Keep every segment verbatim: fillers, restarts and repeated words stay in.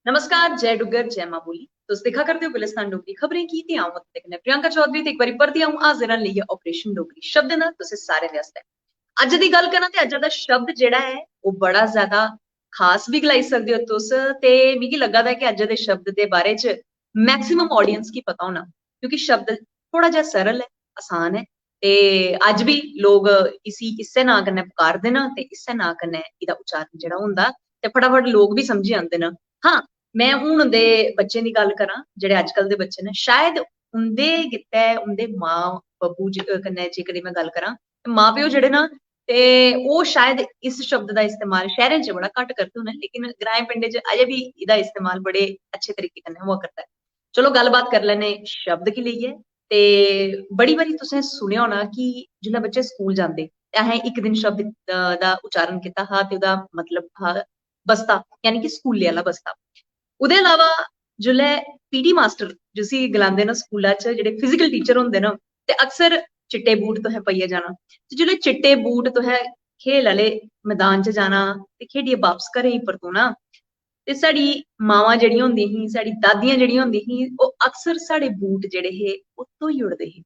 नमस्कार, जय डुग्गर, जय मां बोली। तुस दिक्खा करदे ओ गुलिस्तान डोगरी खबरें गी ते अ'ऊं तुं'दे कन्नै प्रियंका चौधरी ते इक बारी परतियै अ'ऊं हाजिर आं लेइयै operation डोगरी शब्दें दा तुसें सारें दे आस्तै। अज्ज दी गल्ल करां ते अज्ज दा शब्द जेह्ड़ा ऐ ओह् बड़ा ज्यादा खास बी गलाई सकदे ओ तुस, ते मिगी लग्गा दा ऐ कि अज्ज दे शब्द दे बारे च maximum audience गी पता होना, क्योंकि शब्द थोड़ा जेहा सरल ऐ, आसान ऐ, ते अज्ज बी लोक इसी इस्सै नांऽ कन्नै पुकारदे न ते इस्सै नांऽ कन्नै एह्दा उच्चारण जेह्ड़ा होंदा ते फटाफट लोक बी समझी जंदे न। हां, में हून दे बच्चें दी गल्ल करां, जेह्ड़े अज्जकल दे बच्चे न, शायद उं'दे गित्तै उं'दे मां बब्बू जी कन्नै जेकर में गल्ल करां, ते मां प्यो जेह्ड़े न, ते ओह् शायद इस शब्द दा इस्तेमाल शैह्रें च बड़ा घट्ट करदे होने, लेकिन ग्राएं पिंडें च अजें बी एह्दा इस्तेमाल बड़े अच्छे तरीके कन्नै होआ करदा ऐ। चलो, गल्लबात करी लैने शब्द गी लेइयै। ते बड़ी बारी तुसें सुनेआ होना कि जिसलै बच्चे स्कूल जांदे ते असें इक दिन शब्द, अ, दा उच्चारण कीता हा ते ओह्दा मतलब हा बस्ता, यानी कि स्कूलै आह्ला बस्ता। ओह्दे अलावा जिसलै पीटी मास्टर, जिसी गलांदे न स्कूला च, जेह्ड़े physical teacher होंदे न, ते अक्सर चिट्टे बूट तुसें पाइयै जाना। ते जिसलै चिट्टे बूट तुसें खेल आह्ले मैदान च जाना ते खेढियै बापस घरै गी परतोना, ते साढ़ी मावां जेह्ड़ियां होंदियां हियां, साढ़ी दादियां जेह्ड़ियां होंदियां हियां, ओह् अक्सर साढ़े बूट जेह्ड़े हे, ओह् धोई ओड़दे हे।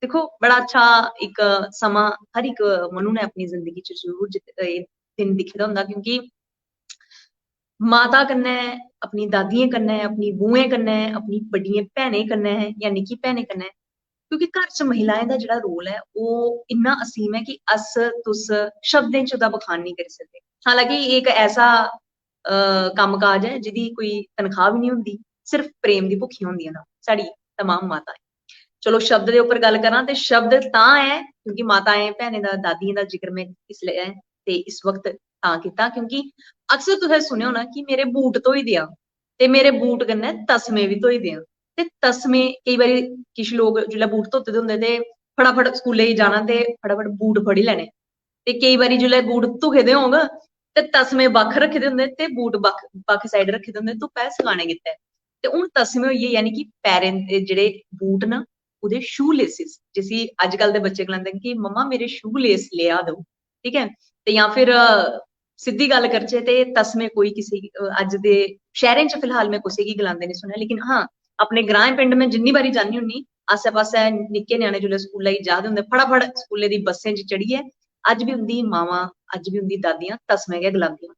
दिक्खो, बड़ा अच्छा इक समां हर इक मनु ने अपनी जिंदगी च जरूर जित-, एह् दिन दिक्खे दा होंदा, क्योंकि माता कन्नै, अपनी दादियें कन्नै, अपनी बुएं कन्नै, अपनी बड्डियें भैनें कन्नै जां निक्की भैनें कन्नै, क्योंकि घर च महिलाएं दा जेह्ड़ा role ऐ, ओह् इन्ना असीम ऐ कि अस तुस शब्दें च ओह्दा बखान नेईं करी सकदे। हालांकि एह् इक ऐसा, अ, कम्म काज ऐ जेह्दी कोई तनखाह् बी निं होंदी, सिर्फ प्रेम दी भुक्खियां होंदियां न साढ़ी तमाम माताएं। चलो, शब्द दे उप्पर गल्ल करां ते शब्द तां ऐ क्योंकि माताएं, भैनें दा, दादियें दा जिक्र में इसलै ते इस वक्त तां कीता क्योंकि अक्सर तुसें सुनेआ होना कि मेरे बूट धोई देआं, ते मेरे बूट कन्नै तसमे बी धोई देआं। ते तसमे, केई बारी किश लोक जिसलै बूट धोते दे होंदे ते फटाफट स्कूलै गी जाना ते फटाफट बूट फड़ी लैने, ते केई बारी जिसलै बूट धुखे दे होंग ते तसमे बक्ख रक्खे दे होंदे ते बूट बक्ख, बक्ख side रक्खे दे होंदे धुप्पै सकाने गित्तै। ते हून तसमे होई गे, यानी कि पैरें दे जेह्ड़े बूट न, ओह्दे shoe laces, जिसी अज्जकल दे बच्चे गलांदे न कि "मम्मा, मेरे shoe lace लेआ दो", ठीक ऐ? ते जां फिर, अ, सिद्धी गल्ल करचै ते तसमे कोई किसे गी, अ, अज्ज दे शैह्रें च फिलहाल में कुसै गी गलांदे निं सुनेआ, लेकिन हां, अपने ग्राएं पिंड में जिन्नी बारी जन्नी होन्नी, आस्सै पास्सै निक्के ञ्याणे जिसलै स्कूलै गी जा दे होंदे, फटाफट स्कूलै दी बस्सें च चढ़ियै अज्ज बी उं'दी मावां, अज्ज बी उं'दी दादियां तसमे गै गलांदियां।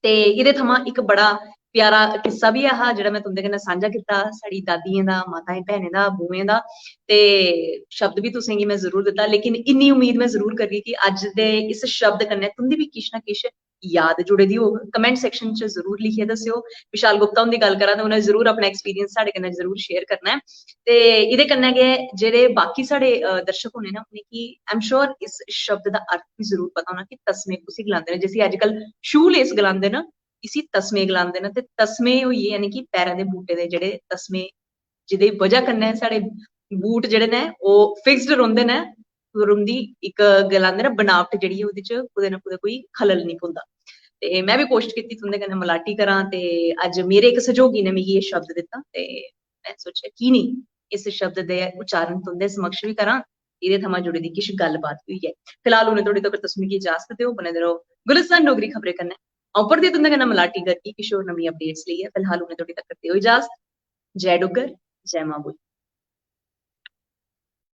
ते एह्दे थमां इक बड़ा प्यारा किस्सा बी ऐ हा, जेह्ड़ा में तुं'दे कन्नै सांझा कीता, साढ़ी दादियें दा, माताएं, भैनें दा, बुएं दा। ते शब्द बी तुसें गी में जरूर दित्ता, लेकिन इन्नी उम्मीद में जरूर करगी कि अज्ज दे इस शब्द कन्नै तुं'दी बी किश ना किश याद जुड़े दी होग। Comment section च जरूर लिखियै दस्सेओ। विशाल गुप्ता हुंदी गल्ल करां ते उ'नें जरूर अपना experience साढ़े कन्नै जरूर share करना ऐ। ते एह्दे कन्नै गै जेह्ड़े बाकी साढ़े, अ, दर्शक होने न, उ'नेंगी, I'm sure, इस शब्द दा अर्थ बी जरूर पता होना कि तसमे कुसी गलांदे न, जिसी अज्जकल shoe lace गलांदे न, इसी तसमे गलांदे न। ते तसमे होई गे, यानी कि पैरें दे बूटे दे जेह्ड़े तसमे, जेह्दी बजह कन्नै साढ़े बूट जेह्ड़े न, ओह् fixed रौंह्दे न, और उं'दी इक, गलांदे न, बनावट जेह्ड़ी ऐ, ओह्दे च कुतै ना कुतै कोई खलल निं पौंदा। ते में बी कोशश कीती तुं'दे कन्नै मलाटी करां, ते अज्ज मेरे इक सैह्योगी ने मिगी एह् शब्द दित्ता, ते में सोचेआ, की निं इस शब्द दे उच्चारण तुं'दे समक्ष बी करां, एह्दे थमां जुड़ी दी किश गल्लबात बी होई जाए। फिलहाल हुनै धोड़ी तगर तुस मिगी इजाजत देओ, बने दे रहो गुलिस्तान डोगरी खबरें कन्नै। अ'ऊं परतियै तुं'दे कन्नै मलाटी करगी किश होर नमीं updates लेइयै। फिलहाल हुनै धोड़ी तगर देओ इजाजत। जय डुग्गर, जय मां बोली।